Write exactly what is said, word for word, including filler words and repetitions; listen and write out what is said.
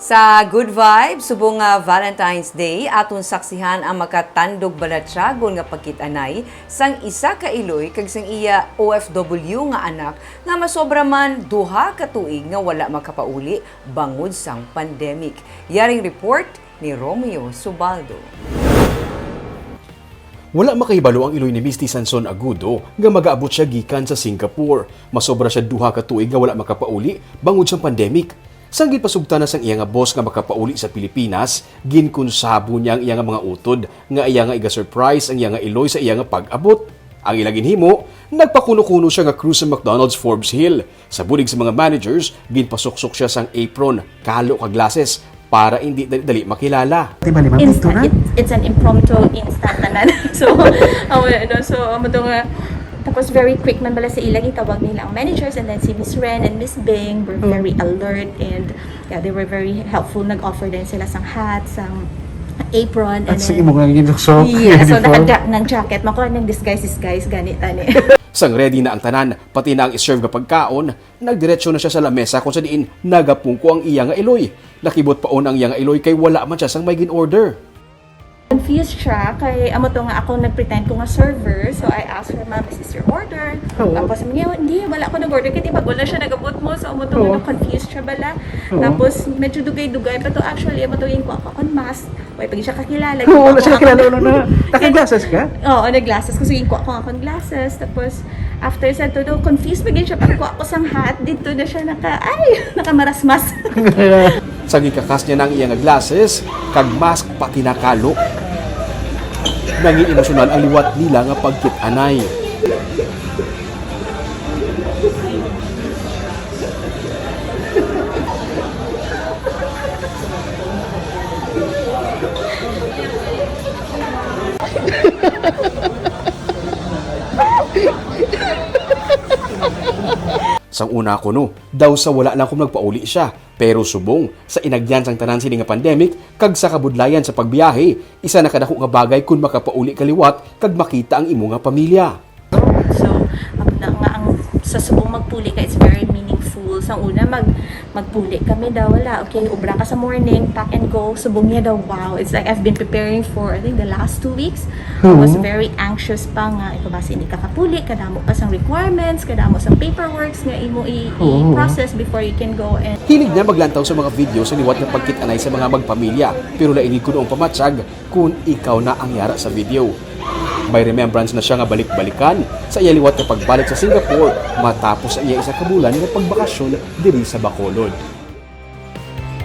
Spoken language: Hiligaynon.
Sa Good Vibes, subong nga Valentine's Day, aton saksihan ang makatandog balatyagon nga pagkit-anay sang isa ka iloy kag sang iya O F W nga anak nga masobra man duha ka tuig nga wala makapauli bangod sang pandemic. Yaring report ni Romeo Subaldo. Wala makahibalo ang iloy ni Misty Sanson Agudo nga magaabot siya gikan sa Singapore. Masobra siya duha ka tuig nga wala makapauli bangod sang pandemic. Sang ginpasugtan na sang iya nga boss nga makapauli sa Pilipinas, ginkonsabo niya ang iya nga mga utod nga iya nga iga-surprise ang iya nga iloy sa iya nga pag-abot. Ang ila ginhimo, nagpakuno-kuno siya nga crew sa McDonald's Forbes Hill. Sa bulig sa mga managers, ginpasuksok siya sang apron, kalo kag glasses para indi dali-dali makilala. Di ba, lima Insta-, pintura? it, it's an impromptu instant tanan. So, amo, ano, so, amo to nga, tapos very quick man bala sa ila, gitawag nila ang managers, and then si Miss Ren and Miss Bing were Mm. very alert, and, yeah, they were very helpful. Nag-offer din sila sang hat, sang apron, and At sa then imo nga ginukso, Yeah, so uniform? naka-ja-, nang jacket, mako nang disguise, disguise, gani, tani. Sang ready na ang tanan, pati na ang i-serve nga pagkaon, nagdiretso na siya sa lamesa kung sa diin nagapungko ang iya nga iloy. Nakibot paon ang iya nga iloy kay wala man siya sang may gin-order. Confused siya kay amo to nga ako nag-pretend ko nga server. So I asked her, "Ma'am, is this your order?" Oo. Tapos sabi niya, "Hindi, wala ko nag-order." Kay di ba, wala siya nag-abot mo. So amo to nga Oo. na-confused siya bala. Oo. Tapos medyo dugay-dugay pa to. Actually, amo to yung kuha ko akong mask. Wala pa gyud siya kakilala. Oo, wala siya Gikuha ko kakilala, akong wala na. Naka-glasses ka? Oo, nag-glasses ko. So, gikuha ko akong glasses. Tapos, after sa todo, confused pa gyud siya. Pagkuha ko sang hat, dito na siya naka, ay, nakamarasmas. Sa gikakas niya na ang iya nga glasses, kag mask, pati na kalo. Nangin emosyonal ang liwat nila nga pagkit-anay. Sang una kuno, daw sa wala lang kung nagpauli siya. Pero subong, sa inagyan sang tanan sini nga pandemic, kag sa kabudlayan sa pagbiyahe, isa na kadako nga bagay kun makapauli ka liwat kag makita ang imo nga pamilya. So, ang, na, nga ang sa subong magpuli ka, it's very meaningful. Sa una, mag, magpuli kami daw, wala. Okay, obra ka sa morning, pack and go. Subong niya daw, wow. It's like I've been preparing for, I think, the last two weeks. I was Oo. very anxious pa nga, ikaw ba, hindi ka kapuli, kadamo pa sang requirements, kadamo sang paperworks nga imo i-, Oo. i-process before you can go and Hilig niya maglantaw sa mga video sa liwat nga pagkit-anay sa mga magpamilya, pero lain gid kuno ang pamatyag kun ikaw na ang yara sa video. May remembrance na siya nga balik-balikan sa iya liwat nga pagbalik sa Singapore matapos ang iya isa ka bulan nga pagbakasyon diri sa Bacolod.